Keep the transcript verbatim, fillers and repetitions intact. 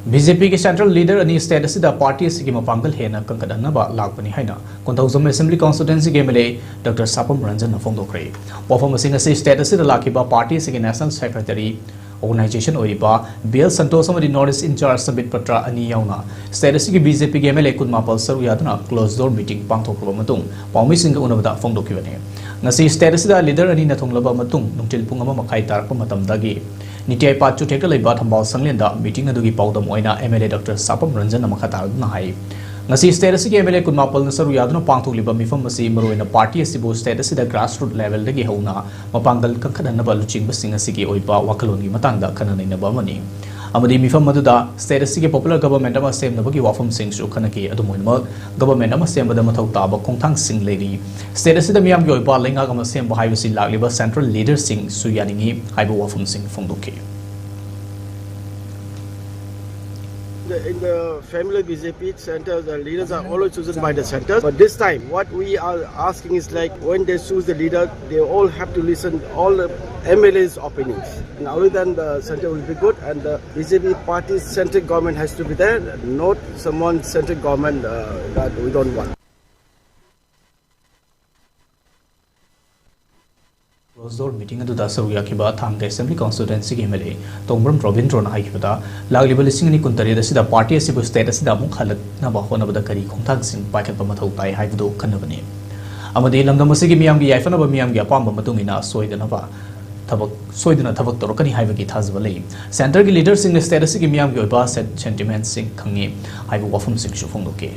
BJPꯒꯤ central leader ꯑꯅꯤ state ꯑꯁꯤꯗ party ꯑꯁꯤꯒꯤ ꯃꯄꯥꯡꯒꯜ ꯍꯦꯟꯅ ꯀꯟꯈꯠꯍꯟꯅꯕ ꯂꯥꯛꯄꯅꯤ ꯍꯥꯏꯅ ꯀꯣꯟꯊꯧꯖꯝ Assembly Constituencyꯒꯤ MLA Doctor ꯁꯥꯄꯝ ꯔꯟꯖꯟꯅ ꯐꯣꯡꯗꯣꯛꯈ꯭ꯔꯦ꯫ ꯋꯥꯐꯝ ꯑꯁꯤ ꯉꯁꯤ state ꯑꯁꯤꯗ ꯂꯥꯛꯈꯤꯕ party ꯑꯁꯤꯒꯤ national secretary organization ꯑꯣꯏꯔꯤꯕ B L ꯁꯟꯇꯣꯁ ꯑꯃꯗꯤ North East in-charge ꯁꯝꯕꯤꯠ ꯄꯇ꯭ꯔ ꯑꯅꯤ ꯌꯥꯎꯅ state ꯑꯁꯤꯒꯤ BJPꯒꯤ MLA ꯀꯨꯟꯃꯥꯄꯜ ꯁꯔꯨꯛ ꯌꯥꯗꯨꯅ closed door meeting ꯄꯥꯡꯊꯣꯛꯈ꯭ꯔꯕ ꯃꯇꯨꯡ ꯄꯥꯎꯃꯤꯁꯤꯡꯒ ꯎꯅꯕꯗ ꯐꯣꯡꯗꯣꯛꯈꯤꯕꯅꯤ꯫ ꯉꯁꯤ state ꯑꯁꯤꯗ leader ꯑꯅꯤꯅ ꯊꯨꯡꯂꯕ ꯃꯇꯨꯡ ꯅꯨꯡꯊꯤꯜ ꯄꯨꯡ ꯑꯃ ꯃꯈꯥꯏ ꯇꯥꯔꯛꯄ ꯃꯇꯝꯗꯒꯤ ꯅꯤꯇꯤ ꯑꯥꯌꯣꯒ ꯆꯨꯊꯦꯛꯇ ꯂꯩꯕ ꯊꯝꯕꯥꯜ ꯁꯪꯂꯦꯟꯗ meeting ꯑꯗꯨꯒꯤ ꯄꯥꯎꯗꯝ ꯑꯣꯏꯅ MLA Doctor ꯁꯥꯄꯝ ꯔꯟꯖꯟꯅ ꯃꯈꯥ ꯇꯥꯔꯗꯨꯅ ꯍꯥꯏ, ꯉꯁꯤ state ꯑꯁꯤꯒꯤ MLA ꯀꯨꯟꯃꯥꯄꯜꯅ ꯁꯔꯨꯛ ꯌꯥꯗꯨꯅ ꯄꯥꯡꯊꯣꯛꯂꯤꯕ ꯃꯤꯐꯝ ꯑꯁꯤ ꯃꯔꯨꯑꯣꯏꯅ party ꯑꯁꯤꯕꯨ state ꯑꯁꯤꯗ grassroot levelꯗꯒꯤ ꯍꯧꯅ ꯃꯄꯥꯡꯒꯜ ꯀꯟꯈꯠꯍꯟꯅꯕ ꯂꯨꯆꯤꯡꯕꯁꯤꯡ ꯑꯁꯤꯒꯤ ꯑꯣꯏꯕ ꯋꯥꯈꯜꯂꯣꯟꯒꯤ ꯃꯇꯥꯡꯗ ꯈꯟꯅ ꯅꯩꯅꯕ ꯑꯃꯅꯤ꯫ ꯑꯃꯗꯤ ꯃꯤꯐꯝ ꯑꯗꯨꯗ state ꯑꯁꯤꯒꯤ popular government ꯑꯃ ꯁꯦꯝꯅꯕꯒꯤ ꯋꯥꯐꯝꯁꯤꯡꯁꯨ ꯈꯟꯅꯈꯤ꯫ ꯑꯗꯨꯝ ꯑꯣꯏꯅꯃꯛ, government ꯑꯃ ꯁꯦꯝꯕꯗ ꯃꯊꯧ ꯇꯥꯕ ꯈꯣꯡꯊꯥꯡꯁꯤꯡ ꯂꯩꯔꯤ꯫ State ꯑꯁꯤꯗ ꯃꯤꯌꯥꯝꯒꯤ ꯑꯣꯏꯕ ꯂꯩꯉꯥꯛ ꯑꯃ ꯁꯦꯝꯕ ꯍꯥꯏꯕꯁꯤ ꯂꯥꯛꯂꯤꯕ central leaderꯁꯤꯡꯁꯨ ꯌꯥꯅꯤꯡꯏ ꯍꯥꯏꯕ ꯋꯥꯐꯝꯁꯤꯡ ꯐꯣꯡꯗꯣꯛꯈꯤ꯫ The, in the family BJP center, the leaders are always chosen by the center. But this time, what we are asking is, like, when they choose the leader, they all have to listen, all the MLAs' opinions. And only then the center will be good, and the BJP party central government has to be there, not someone central government, uh, that we don't want. Closed door meeting ꯑꯗꯨꯗ ꯁꯔꯨꯛ ꯌꯥꯈꯤꯕ ꯊꯥꯡꯒ Assembly Constituencyꯒꯤ MLA ꯇꯣꯡꯕ꯭ꯔꯝ ꯔꯣꯕꯤꯟꯗ꯭ꯔꯣꯅ ꯍꯥꯏꯈꯤꯕꯗ, ꯂꯥꯛꯂꯤꯕ ꯂꯤꯁꯤꯡ ꯑꯅꯤ ꯀꯨꯟꯇꯔꯦꯠ ꯑꯁꯤꯗ party ꯑꯁꯤꯕꯨ state ꯑꯁꯤꯗ ꯑꯃꯨꯛ ꯍꯜꯂꯛꯅꯕ ꯍꯣꯠꯅꯕꯗ ꯀꯔꯤ ꯈꯣꯡꯊꯥꯡꯁꯤꯡ ꯄꯥꯏꯈꯠꯄ ꯃꯊꯧ ꯇꯥꯏ ꯍꯥꯏꯕꯗꯨ ꯈꯟꯅꯕꯅꯤ꯫ ꯑꯃꯗꯤ ꯂꯝꯗꯝ ꯑꯁꯤꯒꯤ ꯃꯤꯌꯥꯝꯒꯤ ꯌꯥꯏꯐꯅꯕ, ꯃꯤꯌꯥꯝꯒꯤ ꯑꯄꯥꯝꯕ ꯃꯇꯨꯡ ꯏꯟꯅ ꯁꯣꯏꯗꯅꯕ ꯊꯕꯛ, ꯁꯣꯏꯗꯅ ꯊꯕꯛ ꯇꯧꯔꯛꯀꯅꯤ ꯍꯥꯏꯕꯒꯤ ꯊꯥꯖꯕ ꯂꯩ꯫ Centreꯒꯤ leaderꯁꯤꯡꯅ state ꯑꯁꯤꯒꯤ ꯃꯤꯌꯥꯝꯒꯤ ꯑꯣꯏꯕ sen-, sentimentꯁꯤꯡ ꯈꯪꯉꯤ ꯍꯥꯏꯕ ꯋꯥꯐꯝꯁꯤꯡꯁꯨ ꯐꯣꯡꯗꯣꯛꯈꯤ꯫